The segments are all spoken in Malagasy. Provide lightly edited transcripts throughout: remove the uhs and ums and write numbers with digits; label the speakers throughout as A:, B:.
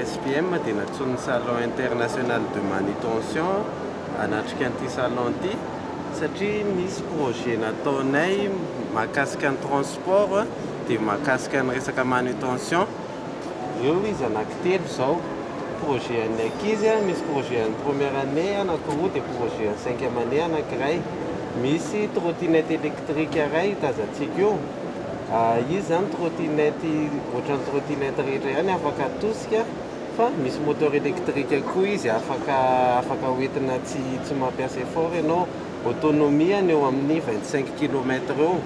A: SPM dia nantsoin'ny Salon International de Manutention hanatrika an'ity salon ity satria nisy projet nataonay mahakasika ny transport dia mahakasika ny resaka manutention. Ireo izy anankitelo izao, projet an'ny ankizy, misy projet an'ny première année anankiroa dia projet an'ny cinquième année anankiray. Misy trottinette électrique iray tazantsika io. Izy izany trottinette ohatran'ny trottinette rehetra ihany afaka atosika fa misy moteur électrique koa izy afaka afaka hoentina tsy tsy mampiasa effort ianao. Autonomie-ny eo amin'ny 25 kilomètre eo.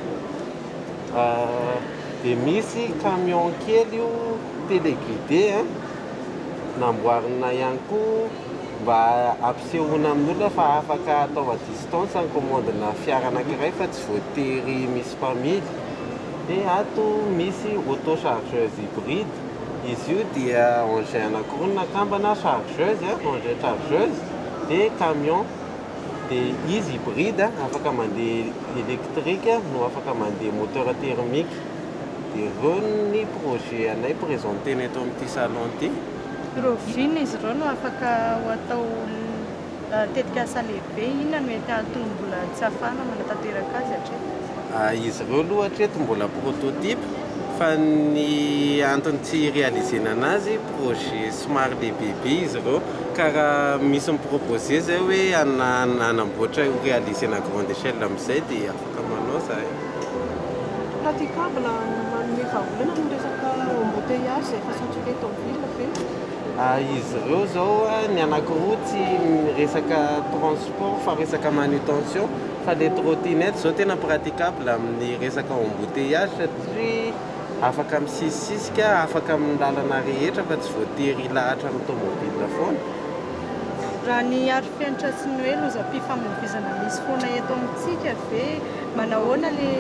A: Dia misy camion kely io téléguidé namboarina ihany koa mba hampisehoana amin'ny olona fa afaka atao à distance ny commande-na fiara anankiray fa tsy voatery misy mpamily. Dia ato misy auto chargeuse hybride, izy io dia engin anankiroa no nakambana, chargeuse, engin chargeuse dia camion. Dia izy hybride afaka mandeha électrique no afaka mandeha moteur thermique. Dia ireo ny projet anay présenter-na eto amin'ity salon ity.
B: Rahoviana izy ireo no afaka ho atao tetikasa lehibe? Inona no mety antony mbola tsy ahafahana manatanteraka azy hatreto?
A: Izy ireo aloha hatreto mbola prototype fa ny antony tsy hi-réaliser-na anazy projet somary lehibebe izy ireo ka raha misy mi-proposer zay hoe hanamboatra ho réaliser-na à grande échelle amin'izay dia afaka manao zahay.
C: Praticable manome vahaolana ny resaka embouteillage izay efa saturé eto amin'ny ville ve?
A: Izy ireo izao ny anankiroa tsy resaka transport fa resaka manutention fa le trottinette izao tena praticable amin'ny resaka embouteillage satria afaka misisisika, afaka amin'ny lalana rehetra fa tsy voatery hilahatra amin'ny tomobile foana.
B: Raha ny arifenitra sy ny hoe lozam-pifamoivoizana misy foana eto amintsika ve, manahoana le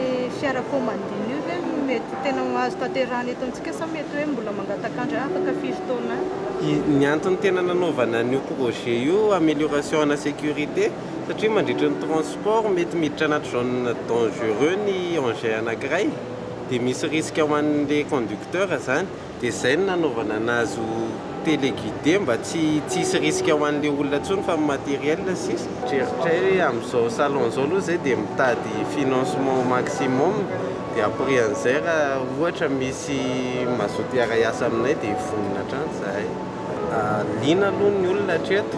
B: fiara kaomandina io ve mety tena ho azo tanterahana eto amintsika sa mety hoe mbola mangatak'andro hoe afaka firy taona any?
A: Ny antony tena nanaovana an'io projet io amélioration ana sécurité satria mandritra ny transport mety miditra anaty zone dangereux ny engin anankiray dia misy risque ho an'le conducteur zany dia zay no nanaovana anazy ho téléguidé mba tsy tsy hisy risque ho an'le olona intsony fa ny matériel sisa. Eritreritray amin'izao salon izao aloha zay dia mitady financement au maximum dia après an'izay raha ohatra misy mazoto hiara-hiasa aminay dia vonona hatrany zahay. Liana aloha ny olona hatreto.